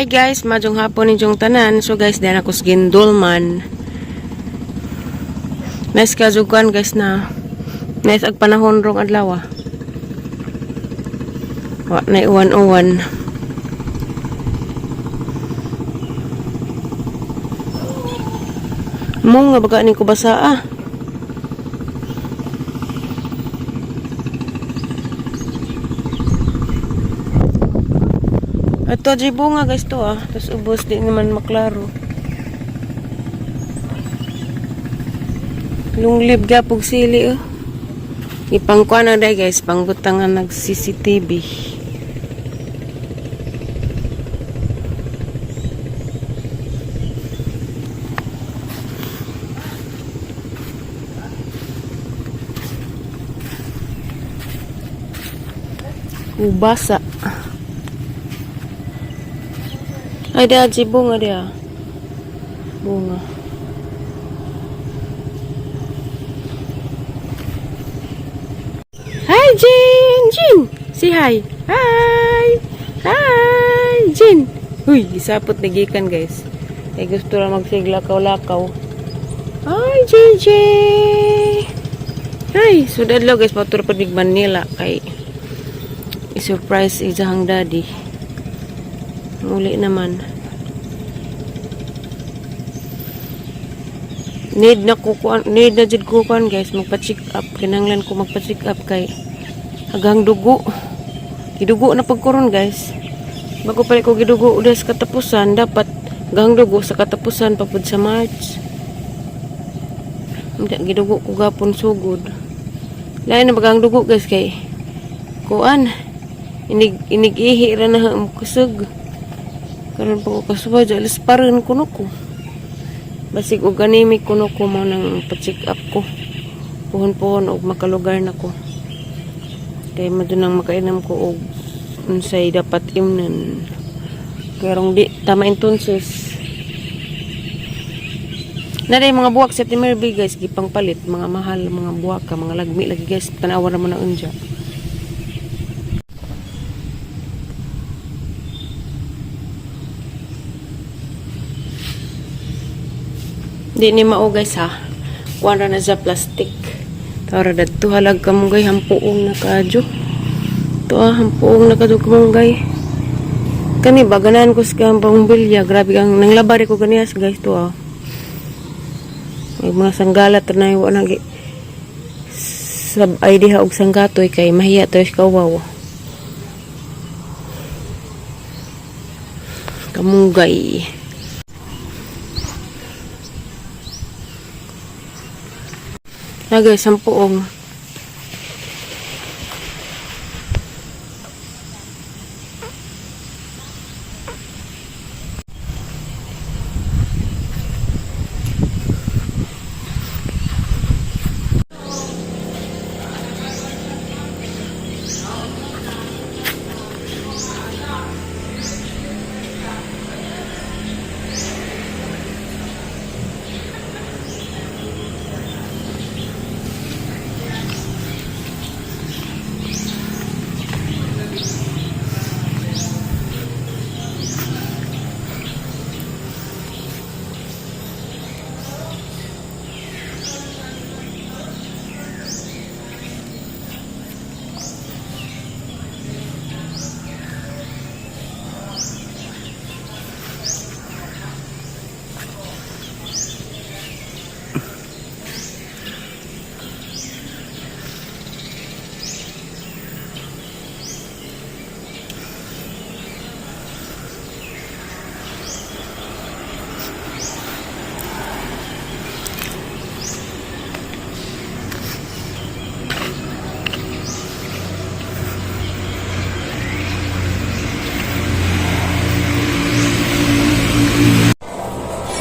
Hi guys, maayong hapon ninyong tanan. So guys, diyan ako sa Guindulman. Nice kajugan guys na nice ag panahon rong adlaw. Ah. Wa na uwan-uwan. Mo nga baga ni ko basa ah. Ito, di bunga guys to ah. Tapos ubos, di naman maklaro. Lunglib gapog sili oh. Ipangkuan na day guys, panggutang nga nag CCTV. Ubasa. Ay, dia, di bunga dia. Bunga. Hi, Jin! Jin! Say hi! Hi! Hi! Jin! Uy, isapot na gikan, guys. Ay, gusto lang magsiglakaw-lakaw. Hi, JJ! Hi! Sudad lo, guys. Patur pa Manila kay i-surprise isahang daddy. Muli naman. Need na ko kuan, need na jud ko kuan guys, magpa-check up. Kinahanglan ko magpa-check up kay hagang dugo. Gidugo na pagkuron guys. Bago pa ko gidugo udah sa katapusan, dapat hagang dugo sa katapusan pa pud sa March. Hindi gidugo ko gapon sugod. Lain na bagang dugo guys kay kuan inig inig ihi ra na ang kusog. Karon pa ko kasuwa, alas paran kuno ko. Basig og anemic kuno ko mo nang pa-check up ko. Puhon-puhon og makalugar na ko. Kay mo nang makainom ko og unsay dapat imnan. Karong di tama entonces. Na day mga buwak sa Timirbi guys, gipang palit mga mahal mga buwak ka, mga lagmi lagi guys, tanawa na mo na unja. Di ni mao guys ha. Kuan ra na sa plastic. Tara dadto halag kamunggay hampuong na kadyo. To ah, hampuong na kadyo kamunggay. Kani ba ganahan ko sa bumbilya. Grabe kang nanglabari ko ganiya guys to ah. May mga sanggalat na wa na gi sab ay diha og sanggatoy kay mahiya to sa kawaw. Kamunggay. Na guys, sampuong.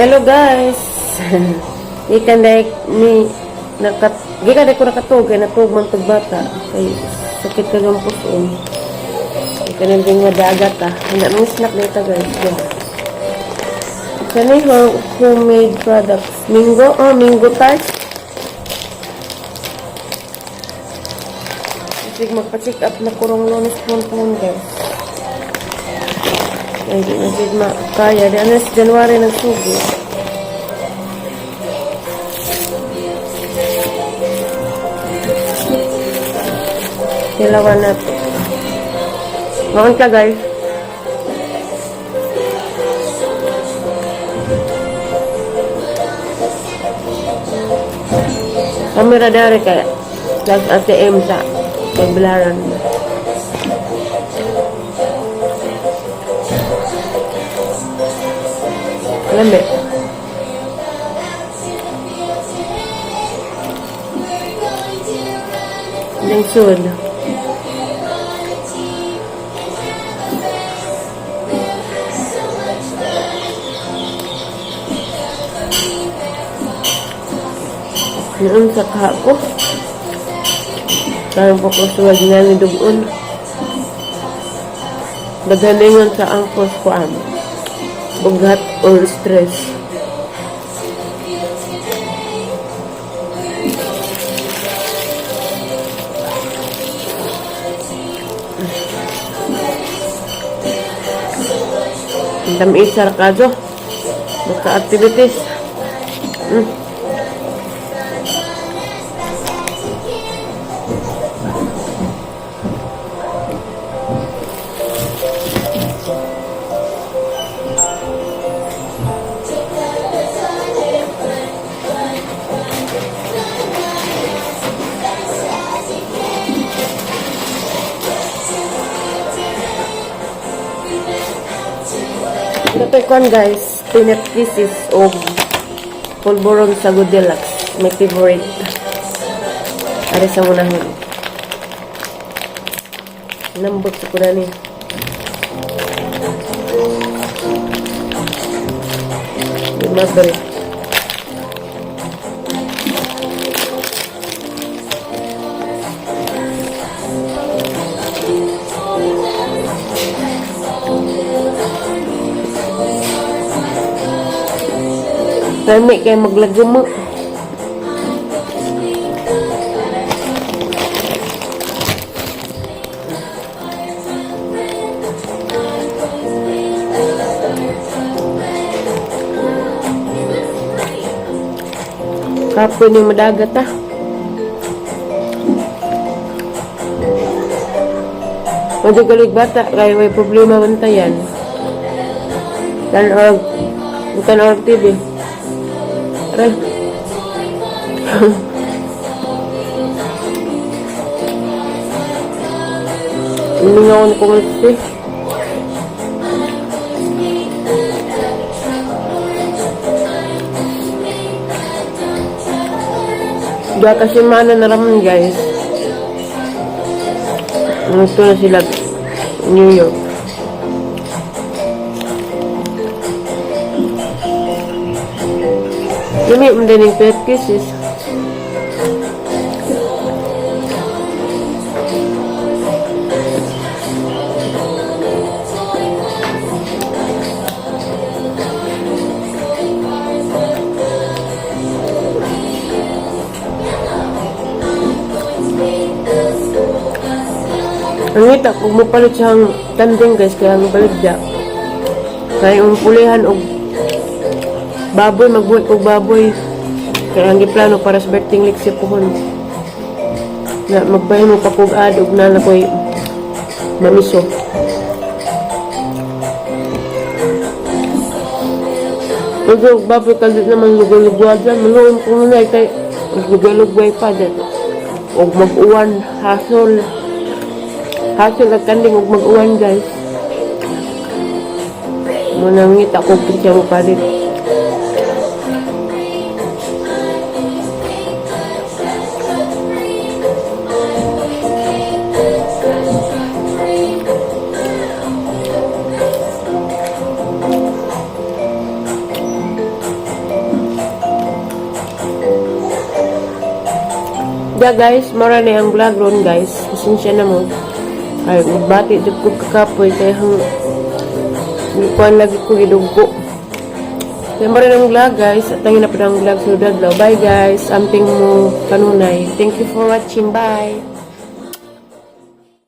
Hello guys. Gikan dai ni nakat gikan dai ko nakatug kay natug man pagbata kay sakit ka ng puso. Gikan dai nga dagat ah. Hindi mo snack dito guys. Yeah. Kani homemade products. Mingo, oh, mango tart. Sige, magpa-check up na kurong Lunes po guys. Ay, di na jud kaya. Di na sa January nagsugod. Hilawan na to. Maon ka, guys. Kamera dari kaya Las ATM sa Pagbilaran. Lami. Lungsod. Noon sa ko. Karon po ko suwag nga ni dugon. Daghaningon sa angkos kuan. Bughat or stress. Ang tamis sa kaso. Maka-activities. Ito kuan, guys, peanut kisses o polvoron sa Deluxe. My favorite. Ari sa unahon. Nambot sa kuna ni. Lima beri. Lami kay maglagamo. Kapoy ni madagat ah. Madagalig bata kay may problema bantayan. Tan og TV. Aray. Mingaw ni kong eh. Diya kasi mana na raman, guys. Ito na sila New York. Lami mo din yung pet kisses. Ang ngita, kung mopalit siyang kanding, guys, kaya ang baligya. Kaya yung pulihan og baboy, magbuhat og baboy. Kaya ang giplano para sa birthday liksi pohon. Na magbahin mo papugad og nana ko'y mamiso. Ug baboy kalit naman lugay-lugay dyan. Maluom ko muna kay lugay-lugay pa dyan. Og mag-uwan, hasol. Hasol ang kanding og mag-uwan, guys. Munang ngita ko siya mo palit. Yeah guys, mara na ang vlog ron, guys. Pasensya na mo. Ay, magbati jud ko kakapoy kay hang kuan lagi ko gidugko. Kaya mara na ang vlog, guys. At ang na pa ang vlog sa adlaw. Bye guys. Amping mo kanunay. Thank you for watching. Bye.